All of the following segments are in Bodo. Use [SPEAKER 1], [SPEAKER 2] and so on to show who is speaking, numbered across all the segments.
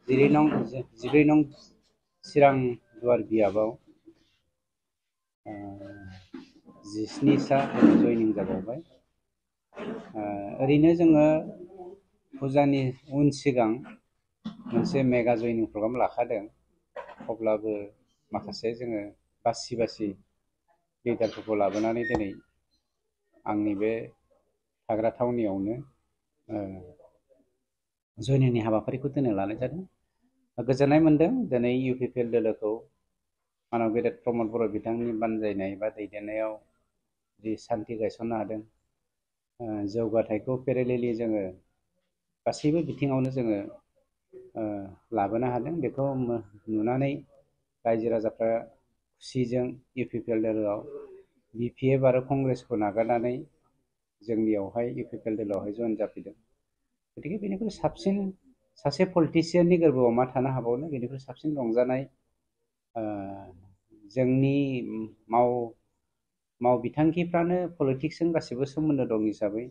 [SPEAKER 1] जिब्रै नं चिरां दुवार बियाबाव 17 सा जयनिं जाबावबाय। ओरैनो जोङो फुजानि उन सिगां मोनसे मेगा जयनिं प्रग्राम लाखादों। अब्लाबो माखासे जोङो बासि लिडारफोरखौ लाबोनानै दिनै आंनि बे थाग्रा थावनियावनो जयनिंनि हाबाफारिखौ दिनै लानाय जादों। गोजोननाय मोन्दों दिनै इउपिपिएल दोलोखौ मानब गेदेर प्रमद बर' बिथांनि बानजायनाय बा दैदेननायाव जि सान्थि गायसननो हादों। जौगाथायखौ पेरेलेलि जोङो गासैबो बिथिङावनो जोङो लाबोनो हादों। बेखौ नुनानै रायजो राजाफ्रा खुसिजों इउपिपिएल दोलोआव बिपिएफ आरो कंग्रेसखौ नागारनानै जोंनियावहाय इउपिपिएल दोलोआवहाय जयेन जाफैदों। गतिके बेनिख्रुइ साबसिन सासे पलिटिसियाननि गोरबोआव मा थानो हाबावनो, बेनिख्रुइ साबसिन रंजानाय जोंनि माव बिथांखिफ्रानो पलिटिक्सजों गासिबो सोमोन्दो दं हिसाबै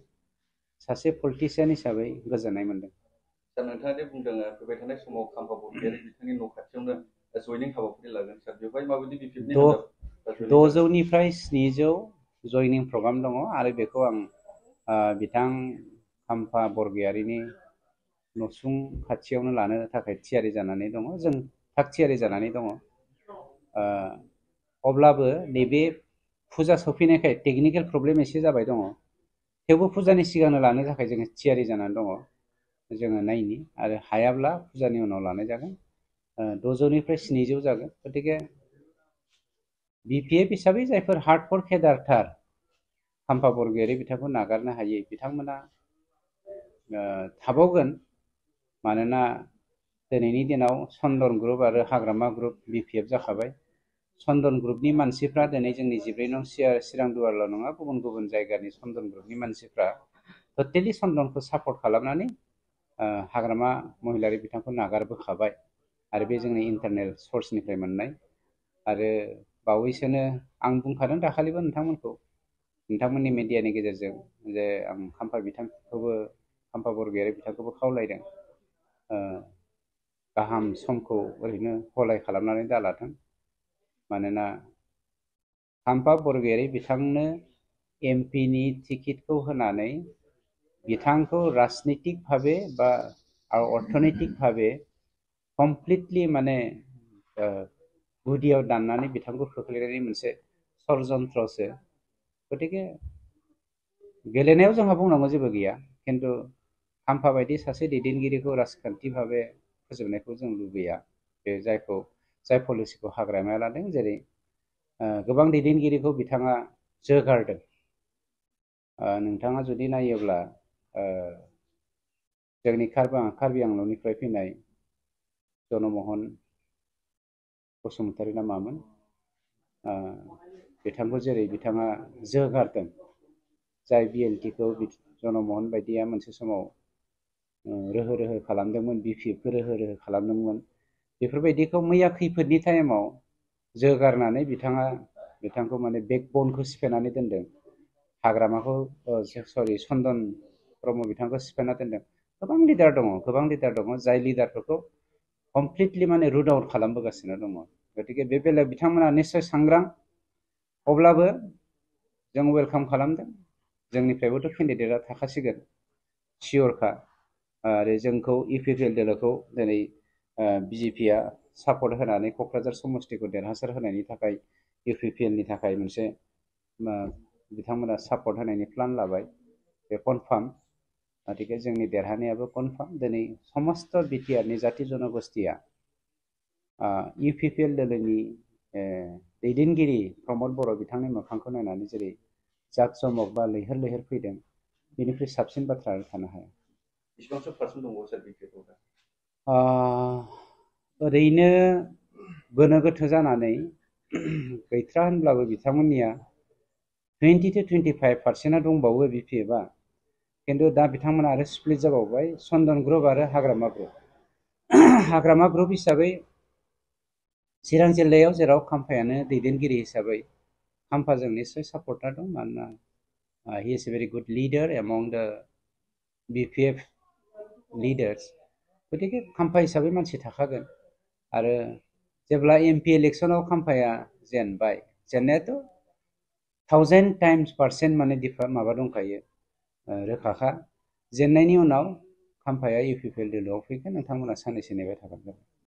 [SPEAKER 1] सासे पलिटिसियान हिसाबै गोजोननाय मोन्दों।
[SPEAKER 2] सार नोंथाङा दे बुंदों फैबाय थानाय समाव खाम्फा बरगयारि बिथांनि न' खाथियावनो जयनिं हाबाफारि लागोन। सार बेवहाय माबायदि बिपिएफनि
[SPEAKER 1] 600निफ्राय 700 जयनिं प्रग्राम दङ आरो बेखौ आं बिथां खाम्फा बरगयारिनि नसुं खाथियावनो लानो थाखाय थियारि जानानै दङ। जों थाग थियारि जानानै दङ। अब्लाबो नैबे फुजा सफैनायखाय टेकनिकेल प्रब्लेम एसे जाबाय दङ। थेवबो फुजानि सिगांनो लानो थाखाय जोङो थियारि जानानै दङ। जोङो नायनि आरो हायाब्ला फुजानि उनाव लानाय जागोन। 600निफ्राय 700 जागोन। गतिके बिपिएफ हिसाबै जायफोर हार्डकर केडारथार खाम्फा बरगयारि बिथांखौ नागारनो हायै बिथांमोना थाबावगोन। मानोना दिनैनि दिनाव चन्दन ग्रुप आरो हाग्रामा ग्रुप बिपिएफ जाखाबाय। चन्दन ग्रुपनि मानसिफ्रा दिनै जोंनि 14 नं चिरां दुवारल' नङा, गुबुन गुबुन जायगानि चन्दन ग्रुपनि मानसिफ्रा टटेलि चन्दनखौ सापर्ट खालामनानै हाग्रामा महिलारि बिथांखौ नागारबोखाबाय। आरो बे जोंनि इन्टारनेल सर्सनिफ्राय मोननाय। आरो बावैसोनो आं बुंखादों दाखालिबो नोंथांमोननि मिडियानि गेजेरजों जे आं खाम्फा बरगयारि बिथांखौबो खावलायदों गाहाम समखौ ओरैनो हलाय खालामनानै दालाथों। मानोना खाम्फा बरगयारि बिथांनो एमपिनि टिकेटखौ होनानै बिथांखौ राजनितिक भाबे बा अर्थनैतिक भाबे कमप्लिटलि माने गुदियाव दाननानै बिथांखौ खोख्लैनायनि मोनसे षड़यन्त्रसो। गतिके गेलेनायाव जोंहा बुंनांगौ जेबो गैया, खिन्थु खाम्फा बायदि सासे दैदेनगिरिखौ राजखान्थि भाबे फोजोबनायखौ जों लुबैया। बे जाय पलिसिखौ हाग्रामाया लादों, जेरै गोबां दैदेनगिरिखौ बिथाङा जोगारदों। नोंथाङा जुदि नायोब्ला जोंनि कार्बि आंलंनिफ्राय फैनाय जनमोहन बसुमतारी ना मामोन, बिथांखौ जेरै बिथाङा जोगारदों, जाय बिएलटिखौ जनमोहन बायदिया मोनसे समाव रोहो खालामदोंमोन, बिपिएफखौ रोहो खालामदोंमोन। बेफोरबायदिखौ मैया खैफोदनि टाइमाव जोगारनानै बिथांखौ माने बेकबनखौ सिफायनानै दोनदों। हाग्रामाखौ चन्दन ब्रह्म बिथांखौ सिफायना दोनदों। गोबां लिडार दङ जाय लिडारफोरखौ कमप्लिटलि माने रुट आउट खालामबोगासिनो दङ। गतिके बे बेलायाव बिथांमोना निस्सय सांग्रां। अब्लाबो जों वेलकाम खालामदों। जोंनिफ्रायबोथ' केन्डिडेटआ थाखासिगोन, सियरखा। आरो जोंखौ इउपिपिएल दोलोखौ दिनै बिजेपिआ सापर्ट होनानै क'क्राझार समस्तिखौ देरहासार होनायनि थाखाय इउपिपिएलनि थाखाय मोनसे बिथांमोना सापर्ट होनायनि प्लान लाबाय। बे कनफार्म। गतिके जोंनि देरहानायाबो कनफार्म। दिनै समस्त बिटिआरनि जाति जनगोष्ठीया इउपिपिएल दोलोनि दैदेनगिरि प्रमद बर' बिथांनि मोखांखौ नायनानै जेरै जाक-जमक बा लैहोर फैदों, बेनिख्रुइ साबसिन बाथ्रा थानो हाया।
[SPEAKER 2] बेसेबांसो पार्सेन्ट दंबावो सार बिपिएफआव दा?
[SPEAKER 1] ओरैनो गोनो गोथो जानानै गैथ्रा होनब्लाबो बिथांमोननिया 20 to 25% दंबावो बिपिएफआ। खिन्थु दा बिथांमोना आरो स्प्लिट जाबावबाय, चन्दन ग्रुप आरो हाग्रामा ग्रुप। हाग्रामा ग्रुप हिसाबै चिरां जिल्लायाव जेराव खाम्फायानो दैदेनगिरि हिसाबै खाम्फाजों निस्सय सापर्टार दं। मानोना he is a very good leader among the BPF leaders. गतिके खाम्फा हिसाबै मानसि थाखागोन आरो जेब्ला MP इलेक्सनाव खाम्फाया जेनबाय जेननायाथ' 1000% माने माबा दंखायो रोखाखा जेननायनि उनाव खाम्फाया UPPL दोलोआव फैगोन नोंथांमोना साननैसो नेबाय थाबानो जाबाय